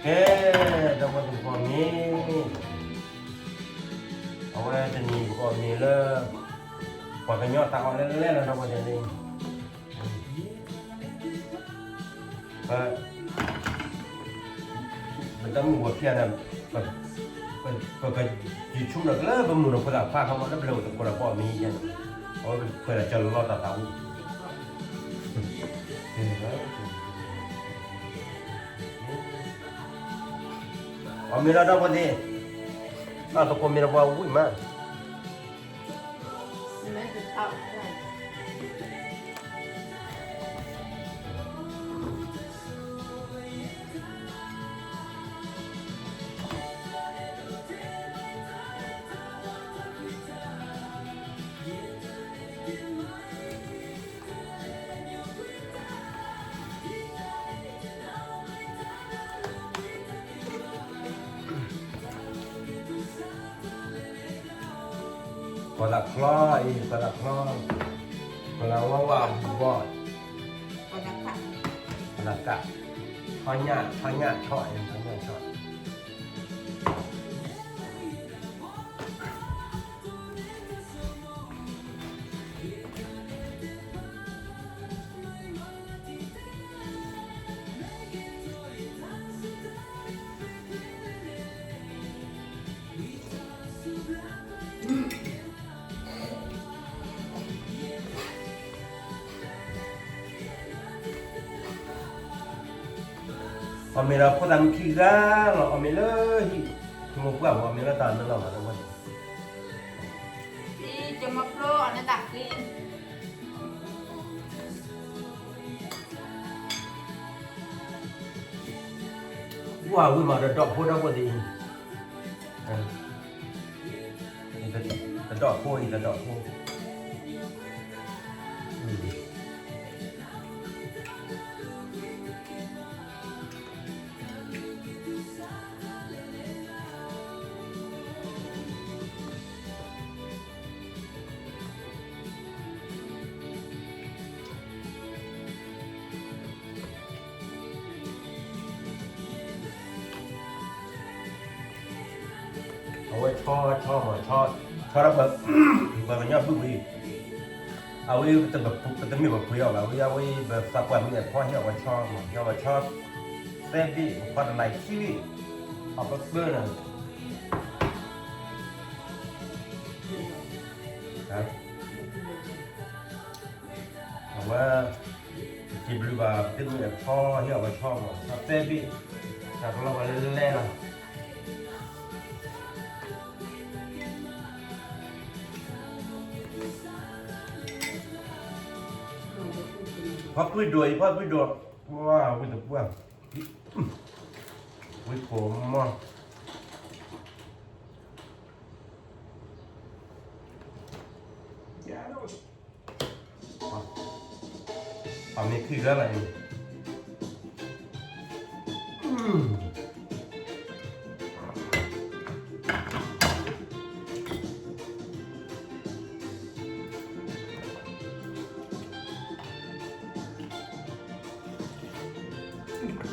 ကဲ, ဒီပုၢ်ဝဲၢ်သ့ၣ်ကိးမံၤ, အဝဲတနံၤပကိးမံၤလၢ ပှၤကညီတၢ်အီၣ်လဲၣ်လဲၣ်လီၤ ဒီပုၢ်ဝဲၢ်သ့ၣ်, ပတၢ်မုၢ်ဂီၤခံဂၤန့ၣ်, ပကယူၤထူးန့ၣ် လၢပမုၢ်ဒီးဖိသၣ်ခွါခီမီ လၢပလဲၤအိၣ်သကိးဒီးပအီၣ်မံၤယဲန့ၣ်, အဝဲပခွဲးဒီးကၠီလီၤတၢ်သးဝံၣ် အီၣ်မ့ၤလီၤ ဒီပုၢ်ဝဲၢ်သ့ၣ်, အသကိးမ့ၢ်ဒီးပှၤဝံၣ်မး. ကီၤလၤချီအံၤ, ကီၤလၤချီ, ကီၤလၤဝါဝါဘီၣ်, ကီၤလၤကၣ်, ထီညၣ်, ထီညၣ်ဆီ, ထီညၣ်ဆီ. အီၣ်မ့ၤဒီးဖိသၣ်မုၣ်ခံဂၤလီၤ, အီၣ်မ့ၤလၢဟံၣ်, ဟံၣ်မိၢ်ပှၢ်ဖိ အီၣ်မ့ၤလၢတၢ်မ့ၢ်လီၤမး ဒီပုၢ်ဝဲၢ်သ့ၣ်. ဝါဝံၤမးဒီးဒီးဖိ ဒီပုၢ်ဝဲၢ်သ့ၣ်အံၤ, တဒီးဖိအံၤ တဒီးဖိ. အဝဲဆီ ဆီမး ဆီ, ဆီဒီး ပှၤကညီဘုၣ်ဝံၤ, အဝဲ ပတမ့ၢ်ပှၤပှ့ၤအီၤဘၣ်, အဝဲ အဝဲ ပသးပှၢ်မ့ၢ်အဖီဟ့ၣ်အီၤပှၤဆီမး, ဟ့ၣ်အီၤပှၤဆီ သၢဘ့ၣ်, ပဖီတနၤအံၤခံဘ့ၣ်, အပပၢနၤ အဝဲ ပစံးဘျုးဘၣ် ပတမ့ၢ်အဖီဟ့ၣ်အီၤပှၤဆီမး, ဆီသၢဘ့ၣ်, တၢ်ကလီၤပှၤလဲၤလဲၤလီၤ. ဖီကွံဒိၣ်အံၤ ဖီကွံဒိၣ်, ဝါ ဝံသပှၢ်, ဝံကိးမီ အမ့ၢ်ခံဂၤလီၤအံ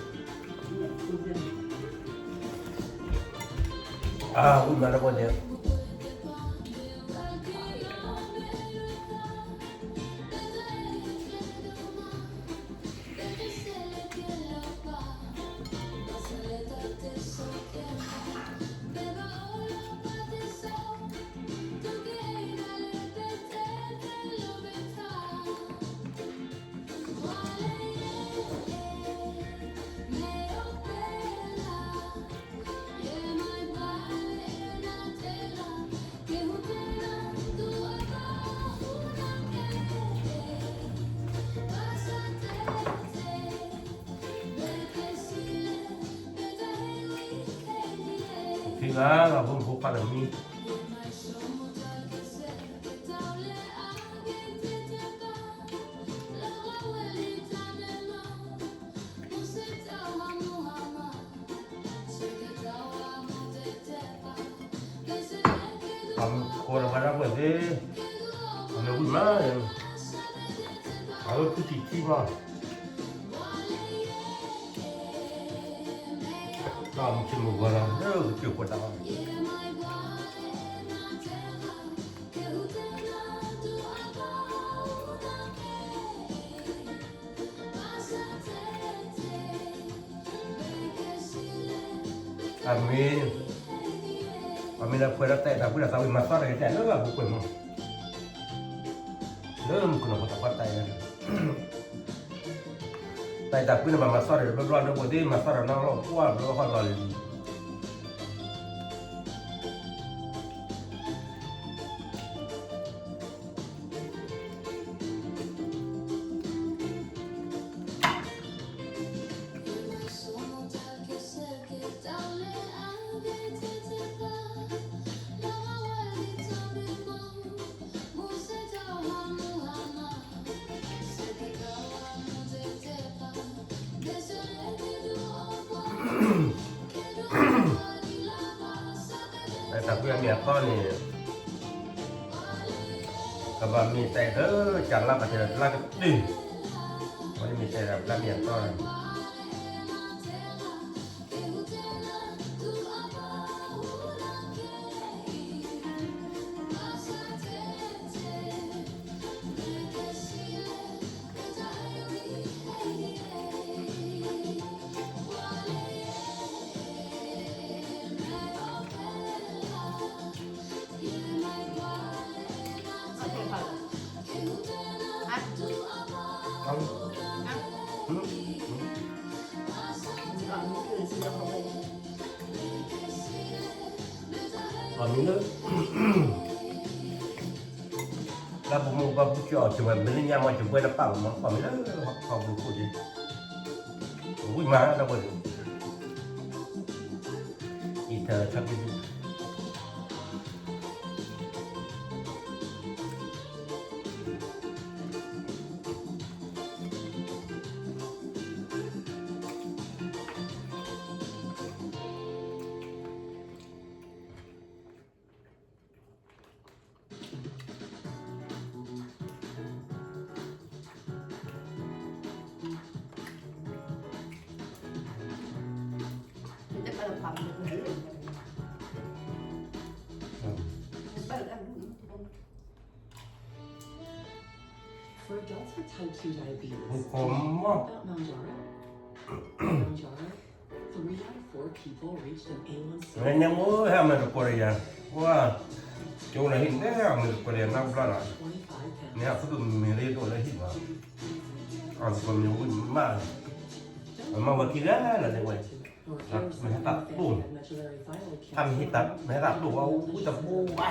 ၤ. အဝံၤမးဒီပုၢ်ဝဲၢ်သ့ၣ်, ဖံဂၤဂၤဖိမုၣ်ဖိခွါတမံၤ ကိးဒီးဝဲဒၣ်ဝဲသ့ၣ်, အမ့ၢ်ဝံၣ်မး, အဝဲဖုတံၢ်ခံမး, မုၢ်ဆ့ၣ်မုၢ်ဂီၤလီၤ လၢကစၢၢ်ခိၣ်တၢ်အီၣ်န့ၣ် အမ့ၢ်, အမ့ၢ်လၢပှဲၤဒီးတၢ်အဲၣ်တၢ်ကွံဒီး သးဝံၣ်မၤသီတဂ့ၤတဲလၢအပူၤကွံာ်မး, လၢမုၢ်ကနီၤဖိသၣ်ခွါတၢ်အဲၣ်, တၢ်အဲၣ်တၢ်ကွံန့ၣ် ဘၣ်မၤသီတဂ့ၤ ဘျီဘျီလၢပှဲၤသ့ၣ် မၤသီတၢ်နီၢ်လီၢ်ပှၢ်ဘျီဟီၣ်လီၤလံ တၢ်ကွံအမ့ၢ်အတီန့ၣ် ကဘၣ်မ့ၢ်တၢ်အဲၣ်လၢ ကလါဘၣ်တဲလၢကတၢၢ်, အဝဲန့ၣ်မ့ၢ်တၢ်အဲၣ်လၢမ့ၢ်အတီန့ၣ် အမ့ၢ်လၢ လၢပမိၢ်ပၢ်ပူၤကၠီအီၤ ကဝဲမ့ၢ်လၢညါမ့ၢ်ကဘှဲနပာ်မး မ့ၢ်လၢဟီၣ်ခိၣ်ဒီး ဝံၣ်မးလၢပှဲၤဒီး အံၤထၢထၢက့ၤ For adults with type two diabetes, မ့ၢ် about Mounjaro? Mounjaro, three out of four people reached an A one C. နမ့ၢ်ဟဲအမဲာ်တကိးဒီးယၤ, ဝါ, ကၠိလၢဟံၣ်န့ၣ် အမဲာ်တကိးဒီးယၤ နီတဘျီလီၤ, မ့ၢ်အဖုဒိၣ်မ့ၢ်ရ့ဒိၣ်လၢဟံၣ်လီၤ, အကမ့ၢ်ဝံၣ်မး, အမၤဝဲခံဂၤလီၤန့ၣ်ဝဲ, မ့ၢ်ဟဲသးတိၢ်, တၢ်မ့ၢ်ဟဲသးတိၢ်ဝဲဝံၣ်တဘိဝဲ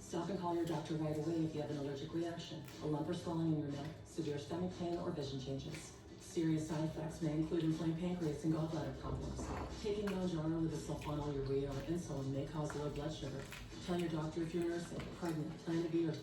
Stop and call your doctor right away if you have an allergic reaction, a lump or swelling in your neck, severe stomach pain, or vision changes. Serious side effects may include inflamed pancreas and gallbladder problems. Taking Mounjaro with a sulfonylurea or insulin may cause low blood sugar. Tell your doctor if you're nursing, pregnant, plan to be, or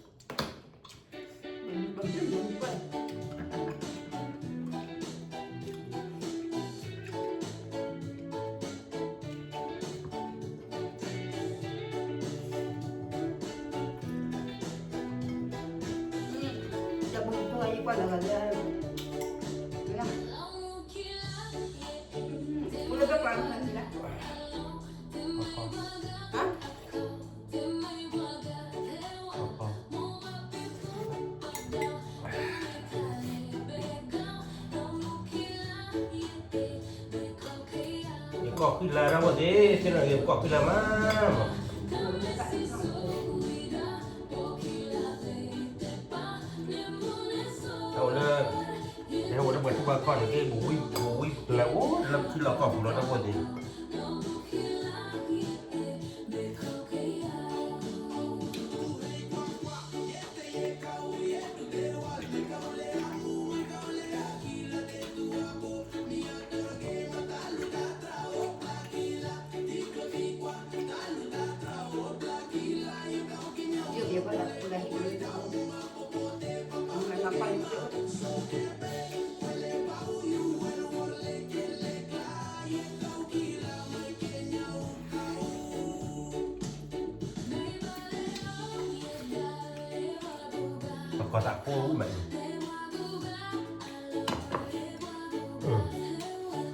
ယကိးဃံလၤတၢ်ဝဲသ့ၣ်, သ့ၣ်နီၣ်ယကိးဃံလၤမးမး, အဝဲလၢ, ဟဲဝဲလၢပှၤထူပှၤကီၢ်န့ၣ် ကဲပဝံ, ပဝံပျၢၤအိၣ်လၢထံလီၢ်ကီၢ်ပူၤလီၤတၢ်ဝဲသ့ၣ် ပကီၢ်သးဖိမး,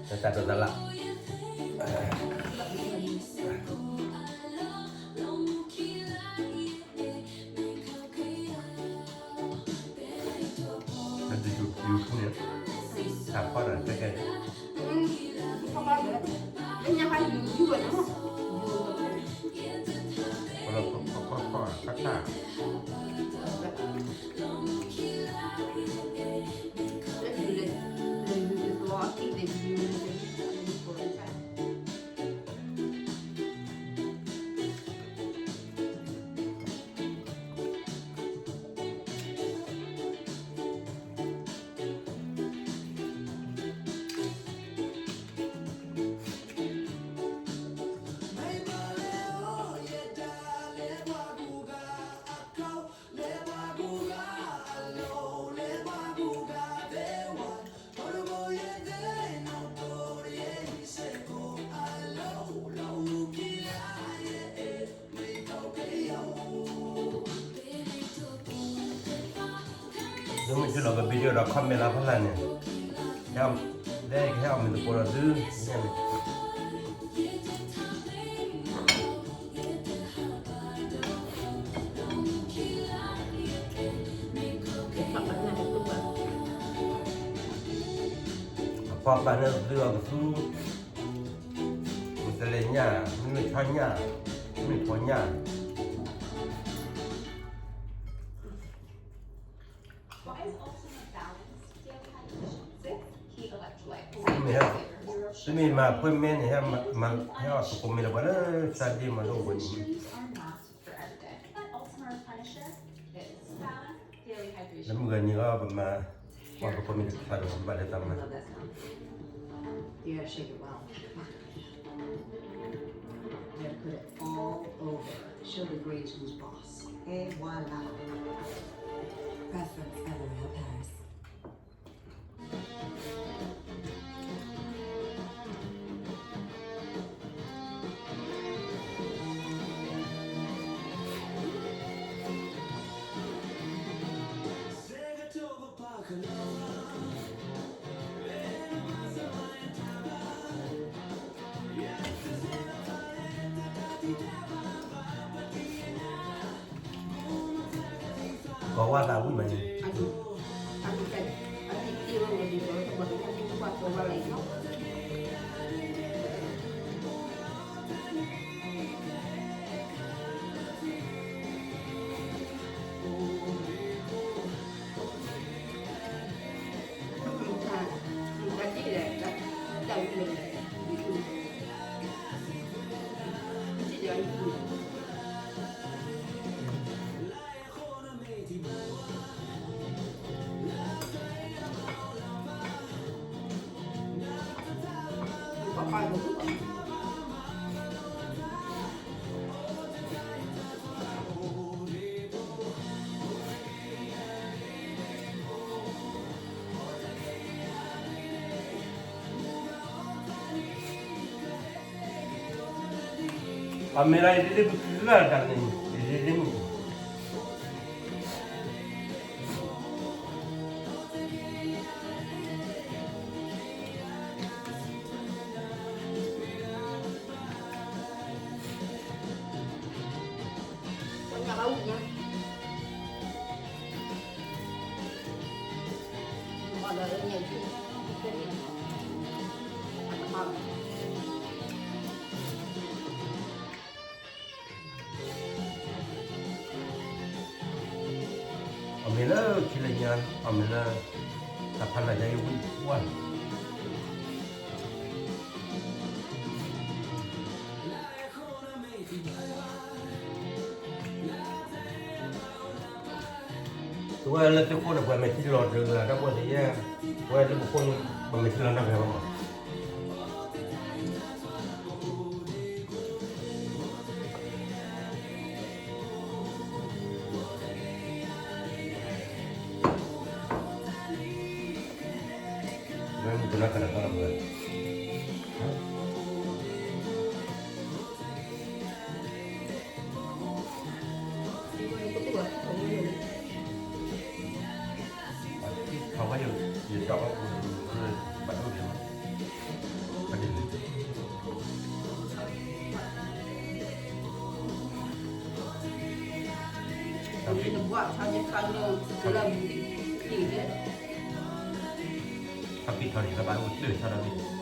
တၢ်ဒိးတၢ်လၢ်, ကဲ, လၢညါဟါယူၤယူၤဝဲနီၤ, ယူၤဝဲ, ကီကီကီကီကီ, လၢယူၤလၢ, လၢယူၤလၢသဝီအကံၢ်န့ၣ် ယူၤလၢ, ဒ်မ့ၢ်ထံၣ်လီၤပ video ဒီး comment လၢဖီလာ်န့ၣ်, လၢကဟဲအီၣ်မ့ၤသကိးဒီးသု, န့ၣ် အပှၤပာ်န့ၣ်သုအီၤကသူ, မ့ၢ်တလဲၤညၣ်, မ့မ့ၢ်ဆီညၣ်, မ့မ့ၢ်ထိးညၣ် မ့ၢ်ဟဲ, တမ့ၢ်မၤဖှဲမဲန့ၣ်, ဟဲအီၣ်သကိးမ့ၤလၢပှၤလၢ Sunday မၤလိဝဲန့ၣ်, လၢမုၢ်ဂၤန့ၣ်လီၤ ပမၤ, ပှၤသကိးမ့ၤတခါဒီး ပဘၣ်လၢတၢ်မၤ Gotta put it all over. Show the Grays who's boss. Et voila. Preference L O L Paris. ကီၢ်ဝါသးဝံၣ်မးန့ၣ်, အမ့ၢ်လၢယဒ့ဒ့ပကလၢတၢ်န့ၣ် ယဒ့ဒ့မုၢ် အမ့ၢ်လၢခံလၢညါ အမ့ၢ်လၢ တၢ်ဖးလၢညါယဝံၣ်ဝါ ပဝဲလၢသုးခိၣ်န့ၣ် ပှၤမဲာ်ထံလီၤတၢ်လၢတၢ်ပှဲၤသ့ၣ်ယဲၢ်, ပဝဲလၢပခိၣ်န့ၣ် ပှၤမဲာ်ထံလီၤတၢ်ဖဲဘၣ်မး ဝဲမုၢ်ကနၣ်ကနၣ်တၢ်လီၤဝဲ ထီၣ်ဝဲယ ယတီၢ်အီၣ်ပူၤ ဘၣ်ဒိၣ်ဒံးမး ဘၣ်ဒိၣ်ဒံး တၢ် ထီၣ်န့ၣ် လၢဘၣ်အိၣ်တၢ်ထီၣ်ဒီး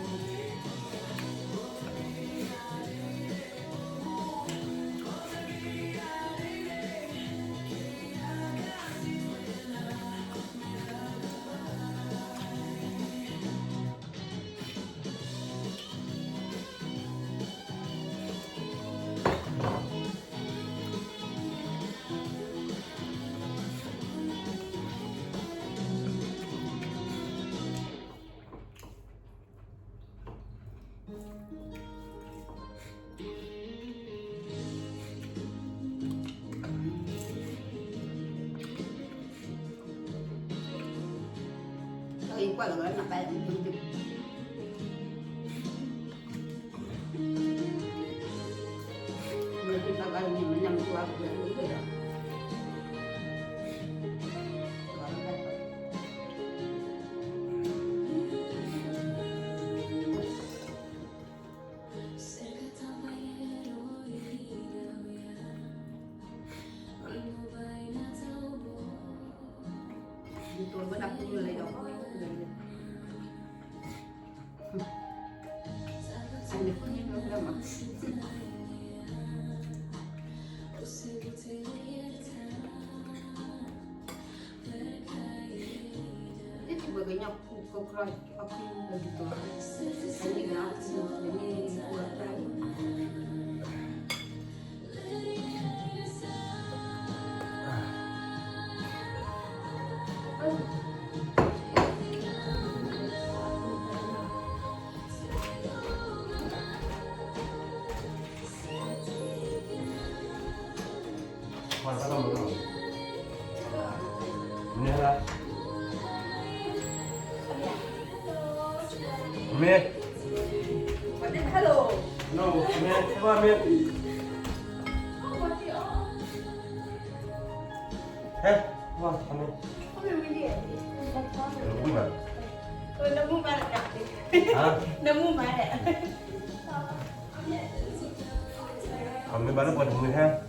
မ့ၢ် Hello. No, မ့ၢ် မ့ၢ် ဟဲ မ့ၢ် မ့ၢ် ဝံၤဘၣ် နမူမါလဲၣ် နမူမါလဲၣ် အမ့ၢ်ဘၣ်လၢပှၤတမုာ်ဟဲ မ့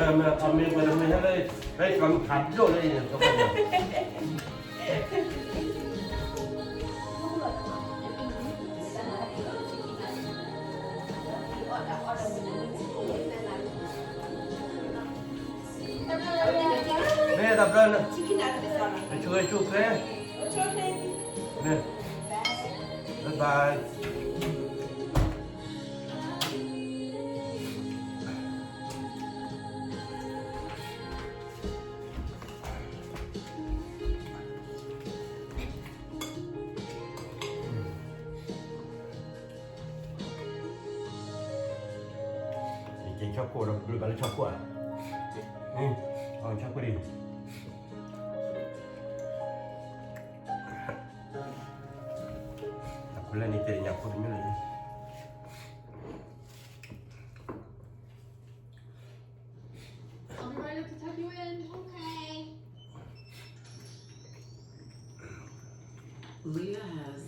ၢ် မ့ၢ် မ့ၢ် မ့ၢ် မ့ၢ် မ့ၢ်တဘျီန့ၣ် အဆိက့ၤဆိက့ၤ မ့ၢ် bye bye ကဲဆီခိၣ်ဒီး ဘျုးဘၣ်လၢဆီခိၣ်ဧါ, အီၤဆီခိၣ်ဒံး, အခိၣ်လၢန့ၣ်တဲညၣ်ခိၣ်တမ့ၢ်လၢ Are we ready to tuck you in? Okay. Leah has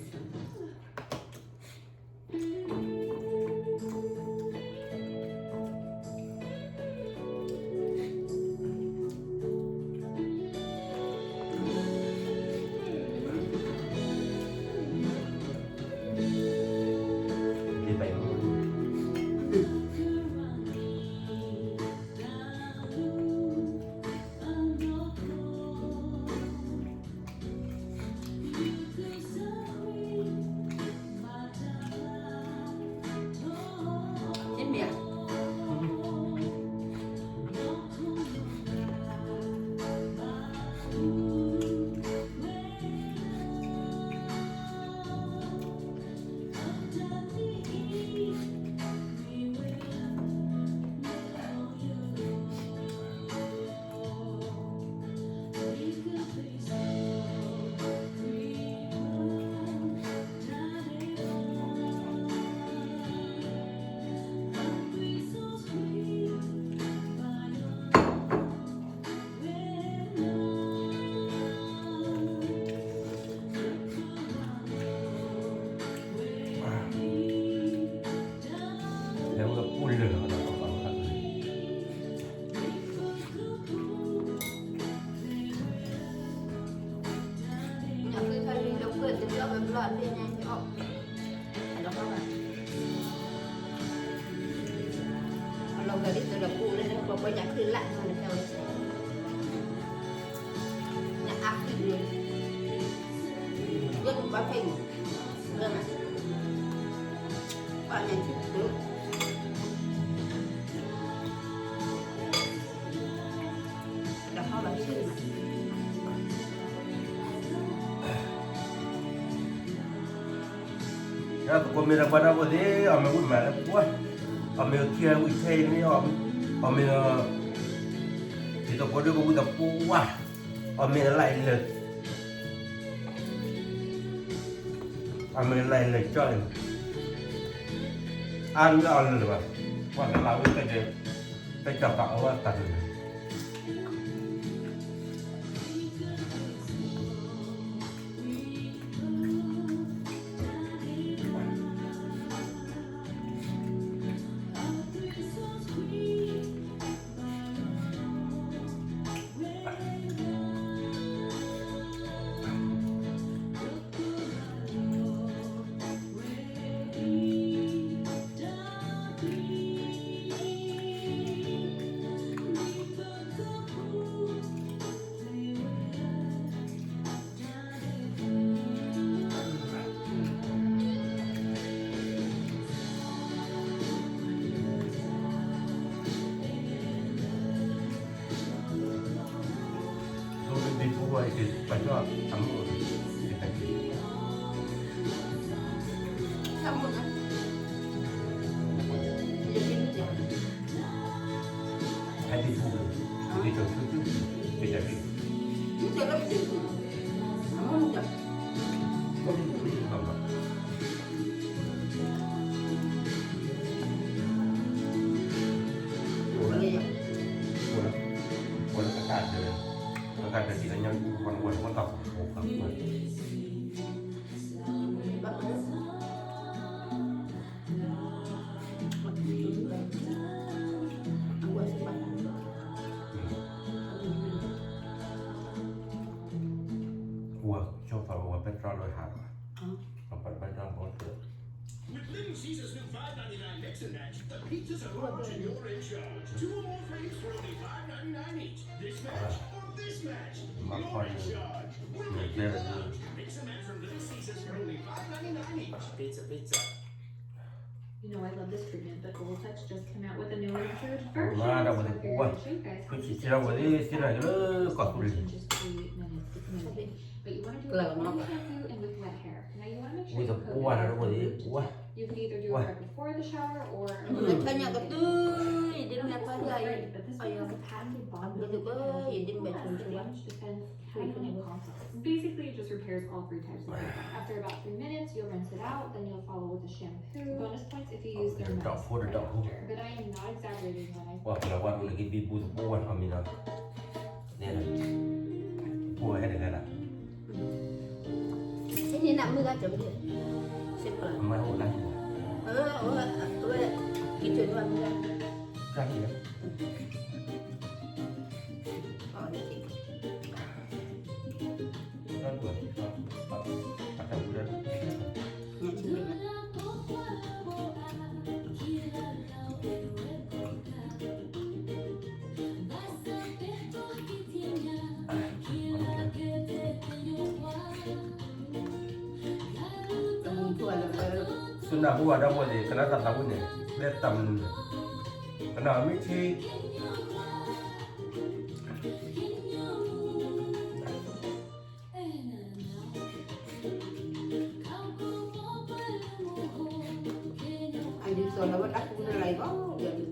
ပှၤညၣ်ချ့လၢ်န့ၣ် ညၣ်အါဃံန့ၣ် ယဲၢ်ဘၣ်ဖဲန့ၣ် ပှၤညၣ်ချ့ ဒီးဟီၣ်ဘၣ်ဆ့ၣ်မး ဒီးသကိးမ့ၢ်ဒီးပှၤဒီးဖိသ့ၣ် အီၣ်မ့ၤဝံၣ်မးလၢပှၢ်, အီၣ်မ့ၤခံဝံၣ်ထဲအံၤမ့ၢ်, အီၣ်မ့ၤ ဒ်သကိးဒုးကဝံၣ်သပှၢ်, အီၣ်မ့ၤလၢအံၤလၢာ်, အီၣ်မ့ၤလၢအံၤလၢာ်ကၠီအံၤ, အါမ့ၢ်အီၣ်လၢာ်လၢၤဘၣ်, ပှၤကလးဝံၣ် တၢ်ကၢ်ပာ်အီၣ်ဝဲတၢ်ဒုး With Little Caesars new five ninety-nine mix and match, the pizzas are large and you're in charge. Two or more frames for only five ninety-nine each. This match or this match, you're in charge. We'll make you the lodge. Mix and match from Little Caesars for only five ninety-nine each. Pizza, pizza. You know, I love this treatment, but Olaplex just came out with a new one for your first. မၤဒၣ်ဝဲသ့ၣ်ပူဝဲ, ဖုဆံးဆံးထီၣ်ဝဲသ့ၣ် သ့ၣ်နၤလၢကီၢ်သူလ့ၤ, ကလၢာ်နီၤ, ဝဲသ့ၣ်ပူဝဲနၤဒၣ်ဝဲသ့ၣ်ပူဝဲ, ဝဲ, ယဒ့မ့ၢ်ဘဲဆိဆိဝဲ Basically, it just repairs all three types of makeup. After about three minutes, you'll rinse it out, then you'll follow with the shampoo. Bonus points if you use their mask right after. But I am not exaggerating when I ပှၤကလၤဝါဒိၣ်လၢကဘံဘူသပှၢ်ဝဲနီၤမံၤနီၤ, နဲဒၣ်ပှၤဟဲတဂၤဒၣ်, နမ့ၢ်အိၣ်လၢဟံၣ်, အဝဲ, အဝဲ, က့ၤထၢၣ်န့ၢ်ဘၣ်မ့ၢ်, တၢ်ဟံၣ်လၢ သုနၢ်ဟူဘၣ်ဒီးဖိသ့ၣ် ကနၣ်တၢ်သးဝံၣ်န့ၣ် လၢတၢ်မနုၤန့ၣ် ကနၣ်မ့ၢ်ထံ အဒ်သိးလၢဝဲတၢ်ကူတလၢ်အံၤဘၣ်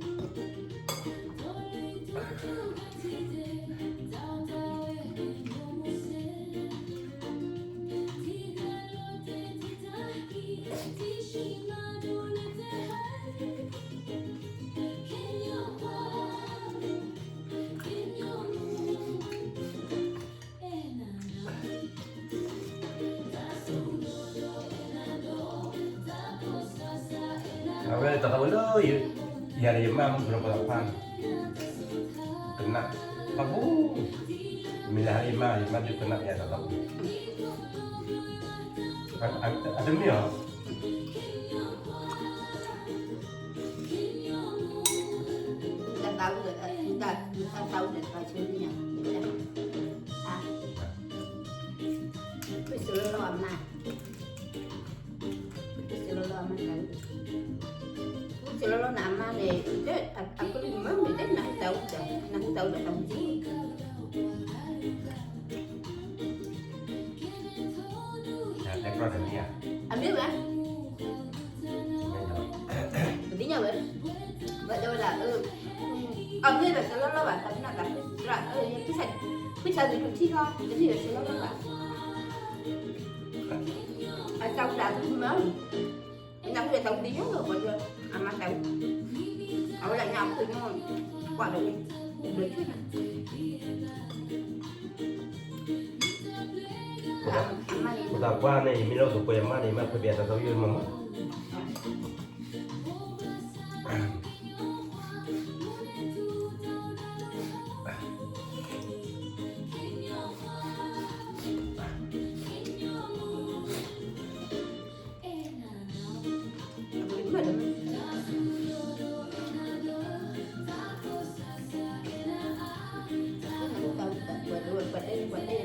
အဝဲတၢ်သးဝံၣ်လၢ ယၤဒီးယမါမုၢ်ကရၢပှၤသးဖၣ်န့ၣ် ကနၣ်တၢ်သးဝံၣ်, မ့ၢ်လၢယမါ ယမါဒုးကနၣ်ယၤတၢ်သးဝံၣ်, အတမ့ၢ်အီၤ တၢ်သးဝံၣ်ဒီး န့ၣ် တၢ်ဆၢန့ၣ်ညါန့ၣ် အ ပစၢလီၤလီၤအမါ, ပစၢလီၤလီၤအမါတၢ်, ပစၢလီၤလီၤနအမါန့ၣ် အကလုၢ်မ့ၢ်မ့ၢ်တဲနၢ်ဟူတၢ်အိၣ်ဒီး နၢ်ဟူတၢ်အိၣ်ဒီးတၢ်အိၣ်က့ အမ့ၢ်ဝဲ, ပသ့ၣ်ညါဝဲ, ဘၣ်တဲဝဲဒၣ်, အမ့ၢ်ဝဲစၢလီၤလီၤဘၣ် တၢ်ပနၢ်တၢ်ဖုသရၣ်, ဖုဆၢဒုးထံလီၤ တမ့ၢ်ဝဲစၢလီၤလီၤဘၣ်, အတၢ်ဝံၣ်တၢ်သးမၤ နၢ်ဟူဒီးတၢ်ဝံၣ်တယိလီၤ ပှၤဒီး အမါတၢ်ဝံၣ်, အဝဲဒၣ်ညါအဖိညိ ကွၢ်ဒီးဝံၣ်, ဘၣ်ဆၣ် အမါန့ၣ် ပသးပှၢ်န့ၣ် ယမ့ၢ်လီၤသပှဲၤအမါန့ၣ် မ့ၢ်ခွဲးပျဲတၢ်သးဝံၣ်မးမး အမါဟးတတီၢ်ယဲ တၢ်ဘျီဂၤ တၢ်ဝဲပအိၣ်ဘၣ်ပသ့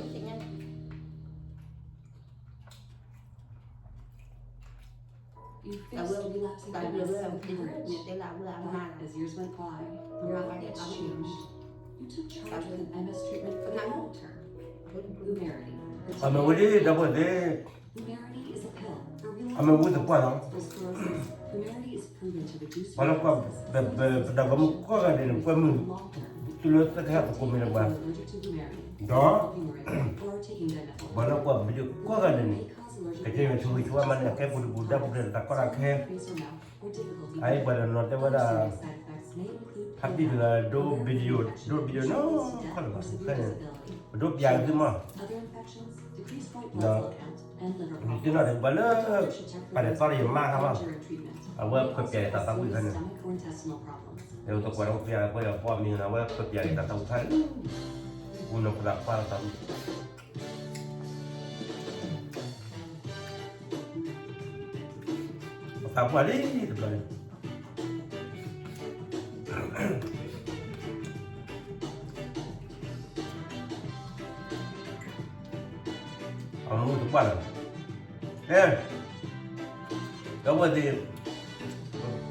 ၣ်ညါ You faced relapsing illness and hurt, but as years went by, your outlook changed. You took charge with an M S treatment for the long term. Vumerity. အမ့ၢ်ဝဲဒၣ်ဒီပုၢ်ဝဲၢ်သ့ၣ် Vumerity is a pill for relapsing multiple sclerosis. Vumerity is proven to reduce ပှၤလၢကွၢ် ပဒီးပမုၢ်ကိးဂၤဒဲးန့ၣ် ကွဲမုာ် တုၤလၢသ့ၣ်တဖၣ်သကိးမ့ၢ်တပှၤ ဒီး ပှၤလၢကွၢ် video ကိးဂၤဒဲးန့ၣ် ကကဲထီၣ်ဆိၣ်ဂ့ၤဆိၣ်ဝါမးန့ၣ် အကဲပူၤတပူၤဒါပူၤဒီးတၢ်ကီတၢ်ခဲ အအံၤပှၤဒီးနီၤတဲဝဲဒၣ် ဟးပံၣ်တဂၤဒိ video ဒိ video နီၢ်ခီလၢၤဘၣ် ဖဲန့ၣ် ပဒိပျးကသုမး ဒီး ဒုးသ့ၣ်နီၣ်ဒီးပှၤလၢ ပာ်ဒဲးသီဒီးယမါခါမး အဝဲခွဲးပျဲတၢ်သးဝံၣ်ခါန့ၣ် လၢသကိးဒီးပျဲပှၤယပှၤမံၤန့ၣ် အဝဲခွဲးပျဲတၢ်သးဝံၣ်ခါန့ၣ် ပူၤနီၤပသးပှၢ်တၢ်သးဝံၣ် ပသးပှၢ်လံတဘျီန့ၣ် အမူတပှၢ်လီၤ ကဲ ဒီပုၢ်ဝဲၢ်သ့ၣ်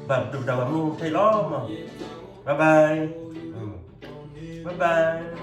ဘၣ်ပတုာ်ပတၢ်ဂီၤမူခဲအံၤလီၤမး bye bye bye bye